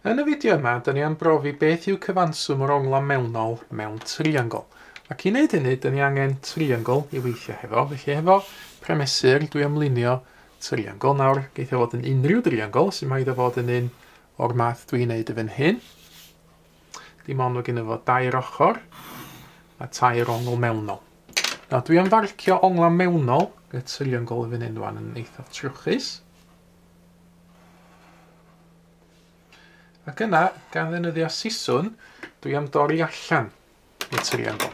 Yn y fideo yma, dyn ni am brofi beth yw cyfanswm yr onglau mewnol mewn triongl. Ac i wneud hynny, dyn ni angen triongl i weithio hefo. Felly hefo premesur, dwi am lunio triongl. Nawr, geith o fod yn unrhyw driongl, sy'n mae iddo fod yn un o'r math dwi'n wneud y fan hyn. Dim ond mae gen fo dair ochr a tair ongl mewnol. Nawr, dwi am farcio onglau mewnol y triongl y fan hyn rwan yn eithaf trwchus. Ac yna, gan ddefnyddio siswrn, dwi am dorri allan y triongl.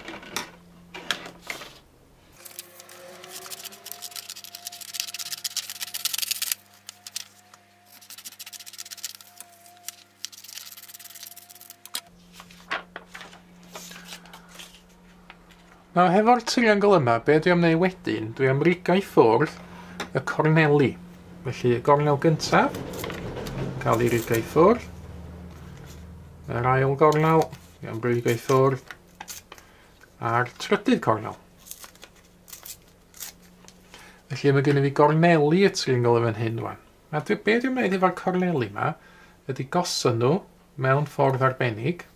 Nawr, hefo'r triongl yma, be dwi am wneud wedyn, dwi am rigau i ffwrdd y corneli. Felly, y gornel gyntaf, cael ei rigau i ffwrdd. Yr ail gornel, dwi am rigau i ffwrdd. A'r trydydd cornel. Felly, mae gennym fi gorneli y triongl yn fan hyn rwan. A be dwi'n wneud efo'r corneli yma, ydy gosod nhw mewn ffordd arbennig.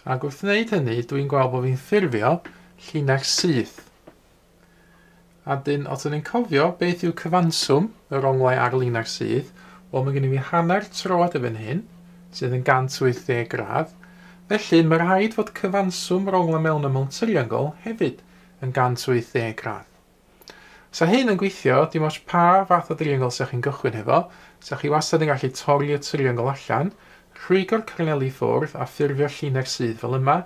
Ac wrth wneud hynny, dwi'n gweld bod fi'n ffurfio llinell syth. A dyn, os ydyn ni'n cofio beth yw cyfanswm yr onglau ar linell syth, wel mae gen i fi hanner troad y fan hyn, sydd yn 180 gradd. Felly mae rhaid fod cyfanswm yr onglau mewn mewn triongl hefyd yn 180 gradd. Sa hyn yn gweithio, dim ots pa fath o driongl sa chi'n gychwyn hefo, sa chi wastad yn gallu torri y triongl allan, rhwygo'r corneli ffwrdd a ffurfio llinell syth fel yma.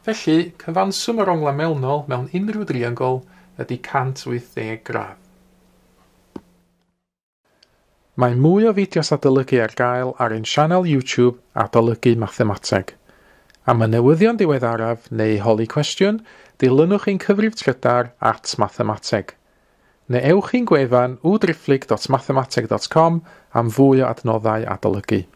Felly, cyfanswm yr onglau mewnol mewn unrhyw driongl ydy 180 gradd. Mae mwy o fideos adolygu ar gael ar ein sianel YouTube Adolygu Mathemateg. Am y newyddion diweddaraf neu holi cwestiwn, dilynwch ein cyfrif trydar @mathemateg. Neu ewch i'n gwefan www.mathemateg.com am fwy o adnoddau adolygu.